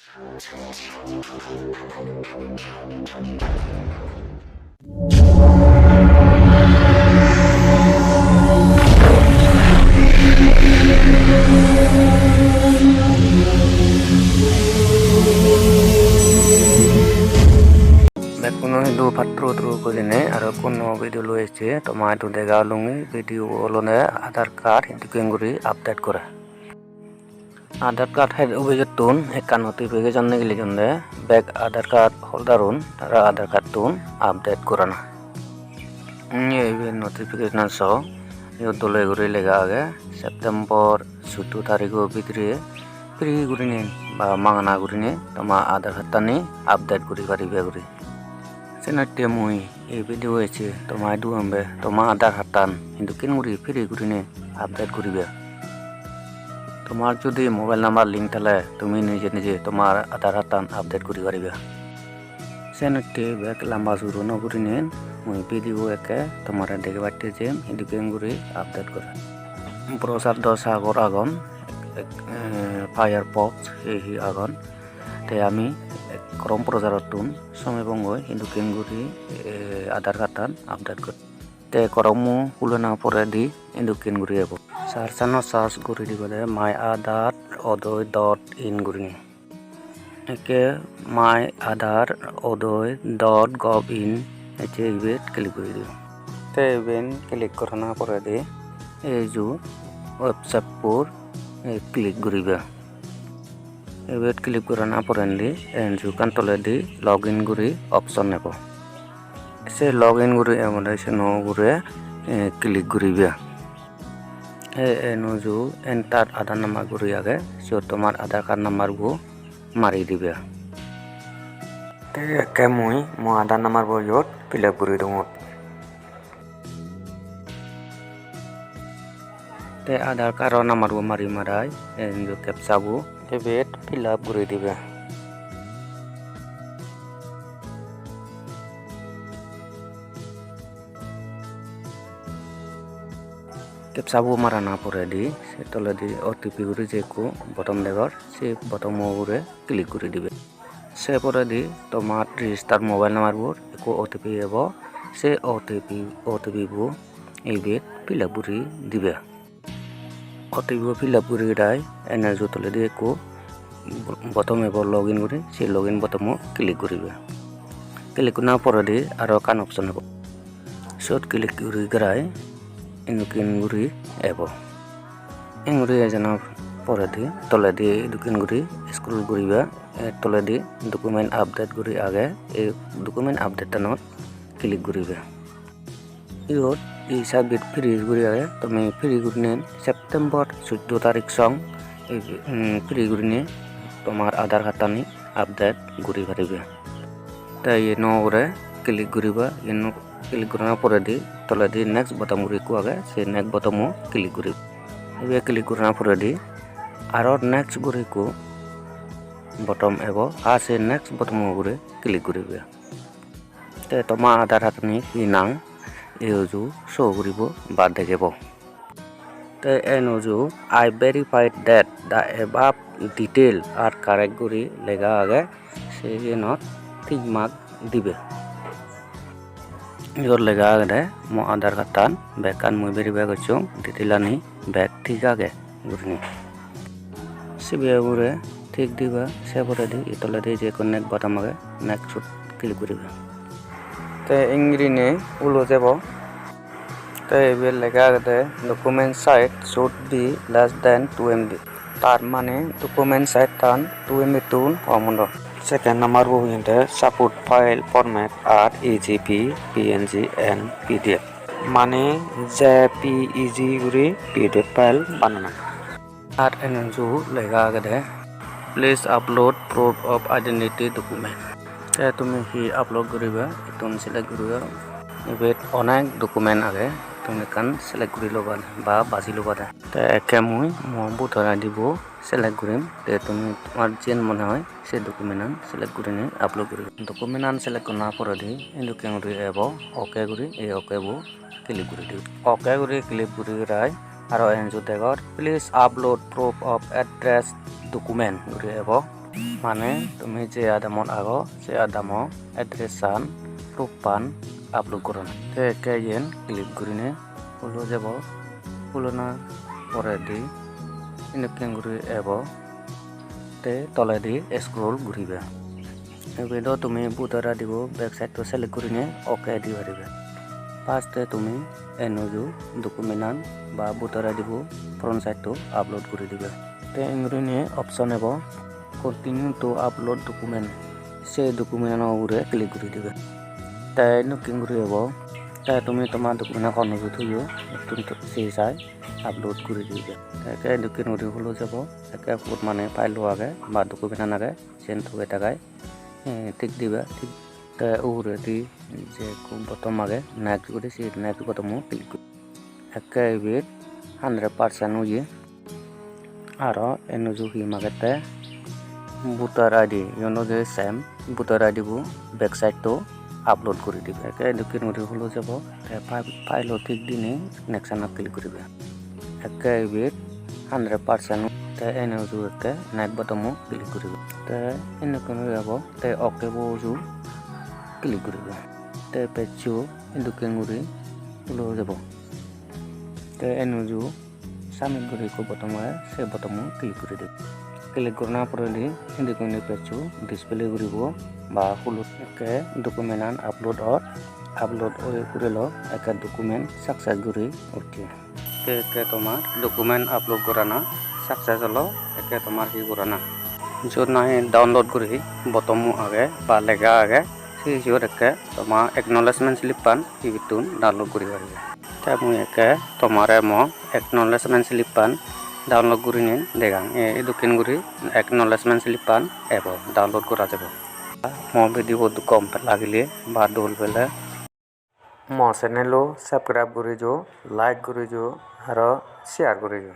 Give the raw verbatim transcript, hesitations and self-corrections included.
Bekkuno hintu patturu turu gurinei aro ekko nuo video loi ecche, toma idu dega olungi video olode Aadhaar card hintu kenguri update gore. Aadhaar card head office-ottun ekkan notification nigili jonde bek Aadhaar card holder-un tara Aadhaar card-tun update gorana. Undi iben notification-an so, iyot dole guri lega age September suddo tarigo bidire free gurinei ba magana gurinei toma Aadhaar card-tani update guri paribe guri. Senotte mui ei video ecche toma idu ambe toma Aadhaar card-tan hintu ken guri free gurinei update guribe. Tomar judi mobile number link thale tumi nije nije tomar Aadhaar card-tan update guri paribe. Senotte bek lamba suru no gurinei mui video ekke tomare degebatte jem hintu ken guri update gore. Browser do sagor agon, ek-, eh, Firefox he he agon. Te ami Chrome browser-ottun somebongoi hintu ken guri, eh, Aadhaar card-tan update gor. Te Chrome-o hulona poredi hintu ken guri ebo. Search-ano search guri dibode my Aadhaar odoi dot in gurinei. Ekke my Aadhaar odoi dot gov in ecche ibet click guri dibe. Te iben click gorana poredi ei ju website-por, eh, click guribe. Ibet click gorana porendi enju ekkan toledi login guri option ebo. Se login guri ebode seno ugure, eh, click guribe. Ei enoju enter Aadhaar number guri age, siyot tomar Aadhaar card number bo mari dibe. Te ekke mui mo Aadhaar number bo iyot fill up guri dongor. Te Aadhaar card-o number bo mari marai enju captcha bo ibet fill up guri dibe. Captcha bo marana poredi se toledi O T P guri je ekko button degor, se button-o ugure click guri dibe. Se poredi tomar register mobile number bot ekko O T P ebo, se O T P, O T P bo ibet fill up guri dibe. O T P bo fill up guri rai, ene jot toledi ekko button ebo login guri, se login button-o click guribe. Click gorana poredi aro ekkan option ebo. Siyot click guri garai, endokken guri ebo. Enguri ejana poredi toledi endokken guri scroll guriba, eh, toledi document update guri age, ei document update-anot click guriba. Iyot e-service free guri age, tumi free gurinei September suddo tarik song, eh, mm, free gurinei tomar Aadhaar card-tani update guri pariba. Te iyen ugure click guriba, iyen click gorana poredi toledi next button guri ekko age, se next button-o click guriba. Ibe click gorana poredi aro next guri ekko button ebo, aa se next button-o ugure click guriba. Te toma Aadhaar card-ani hi nang, ei uju show guribo ba degebo. Te enuju "I verified that the above detail are correct" guri lega age, se iyenot tick mark dibe. Iyot lega agede mo Aadhaar card-tan bekkan mui verify gocchong, detail-ani bek thik age gurinei. Sibe ugure tick diba, se poredi ei toledi je ekko next button age, next-ot click guriba. Te ingirinei ulo jebo. Te ibet lega agede, "Document size should be less than two M B." Tar mane document size-tan two M B-tun hom ondo. Second number bo oyede, "Support file format are E G P, P N G and P D F." Mane J P E G guri P D F file banana. Ar enuju lega agede, "Please upload proof of identity document." Te tumi hi upload guriba, ittun select guriba. Ibet onek document age, ittun ekkan select guri loba ba baji loba de. Te ekke mui mo voter I D bo select gurim. Te tumi tomar jiyen mone hoi se document-an select gurinei upload guriba. Document-an select gorana poredi endokken guri ebo, OK guri, ei OK bo click guri diyo. OK guri click guri rai aro enju degor, "Please upload proof of address document" guri ebo. Mane tumi je adamot ago, se adamo address-an, proof-an upload goron. Te ekke iyen click gurinei hulo jebo, hulona poredi endokken guri ebo. Te toledi scroll guribe. Ibe do tumi voter I D bo back side to select gurinei OK di paribe. First te tumi enuju document an ba voter I D bo front side to upload guri dibe. Te ingurinei option ebo continue to upload document. Se document ano ugure click guri dibe. Te endokken guri ebo. Te tumi toma document an hon uju toyo, ittun to se sai upload guri dibe. Te ekke endokken guri hulo jebo. Ekke ubot mane file lo age ba document an age. Siyen togei tagei, eh, tick dibe, tick. Te uguredi je ekko bottom age, next guri, se next bottom-o click guri. Ekke ibet hundred percent oye. Aro enuju hi magette, voter I D, iyen olode same voter I D bo back side to upload guri dibe. Ekke dokken guri hulo jebo, te fi-, file-o tick dinei next-anot click guribe. Ekke ibet hundred percent, te ene uju ekke next bottom-o click guribe. Te endokken guri ebo, te OK bo uju click guribe. Te page-o endokken guri hulo jebo. Te ene uju submit guri ekko bottom age, se bottom-o click guri dibe. Click gorana poredi endokken guri page-o display guribo ba hulo. Ekke document-an upload or, upload oi gurilo, ekke document success guri utte. Ekke ekke tomar document upload gorana success olo, ekke tomar hi gorana? Jiyot nahi download guri bottom-o age ba lega age, se siyot ekke toma acknowledgement slip-an ibettun download guri paribe. Te mui ekke tomare mo acknowledgement slip-an download gurinei degang. E, edokken guri acknowledgement slip-an ebo, download gora jebo. Mo video bo gom lagile ba dol pele mo channel-o subscribe guri jo, like guri jo, aro share guri jo.